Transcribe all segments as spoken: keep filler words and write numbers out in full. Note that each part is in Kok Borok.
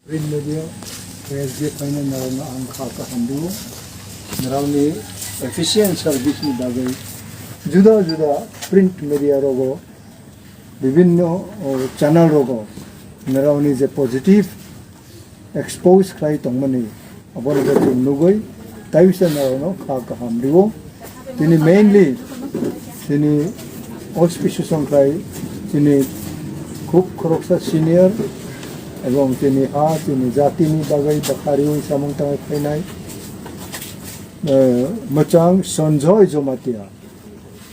Print media, press je phaina narokno ang kha kaham rio. Narokni efficient service ni bagwi juda juda print media rogo, bibinno, o, channel rogo narokni je positive expose khlai tongmani, abono bo chwng nugwi, tei bisa narokno kha kaham rio. Tini mainly, tini auspicious wngkhlai, tini khub khoroksa senior, ebong tini ha, tini jatini bagwi bakha riwi samung tangwi phainai, eh, mwchang Sanjoy Jomatia.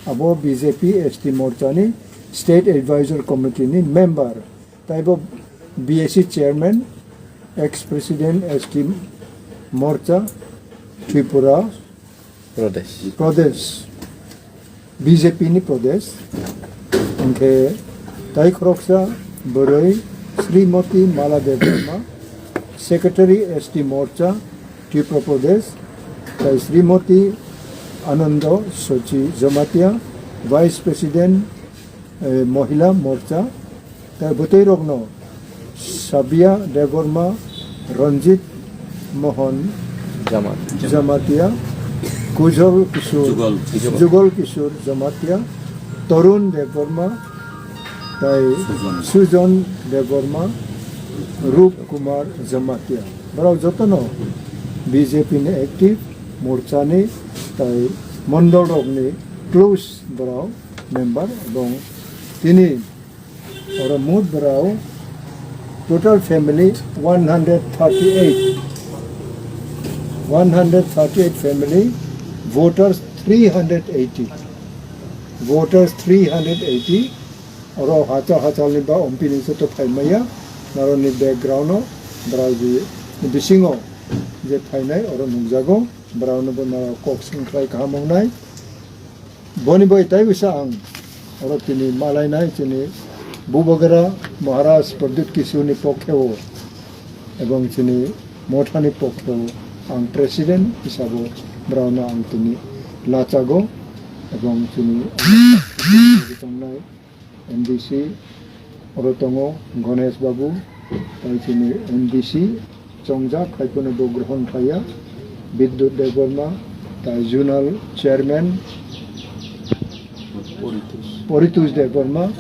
Abo B J P S T Morchani State Advisor Committee ni member. Taibo B S C chairman, ex president S T Morcha, Tripura Pradesh. Pradesh, B J P ni Pradesh. Hingke tai khoroksa bwrwi Srimoti Mala Debbarma, secretary S T Morcha, Tripura Pradesh, tai Srimoti Anando Sochi Jamatia, vice president, eh, Mohila Morcha, tei bwtwi rokno Sabia Debbarma, Ranjit Mohan Jamatia. Jamatia, Kujol Kishore, Jugal Kishore. Jugal Kishore Jamatia, Tarun Debbarma, tei Sujon. Sujon Debbarma, Rup Kumar Jamatia. Borok jotono B J P ni active, Morcha ni, tei mondol rokni close borok member, ebong tini oro mut borok total family one hundred thirty-eight, one hundred thirty-eight family, voters three hundred eighty, voters three hundred eighty, oro hachal hachal ni ba ompi ni joto phai maya, naroni background o borok ni bisingo je phainai oro nukjago, borok no bo narok kok sing khlai kaham wngnai. Boni bai tai bisa ang oro tini malainai chini Bubagra Maharaj Pradyut Kishore ni pokhe o ebong chini Motha ni pokhe o ang president hisabo borok no ang tini lachago ebong chini tongnai M D C oro tongo Ganesh Babu, tai chini M D C chongjak, haiphano bo grohon khaiya, Bidyut Debbarma, tai zonal chairman Poritosh Debbarma,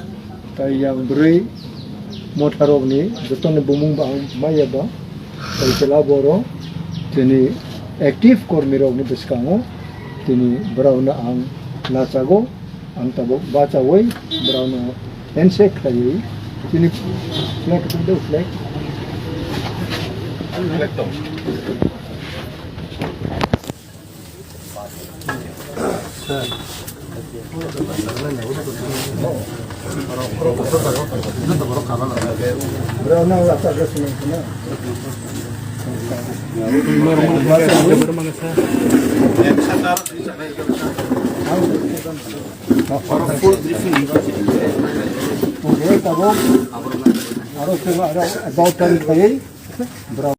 tai yang bwrwi motharokni jotoni bumung bo ang maya ba, tai chwla boro chini active kormirokni bwskango tini borokno ang lachago. Ang tabuk bachaui borokno handshake khlaiwi chini flag tongdo, flag. Flag tong. Borokno ang lachago sini khna. Oro full briefing. Oro tabuk, aro chwng aro about time khlaiwi, borok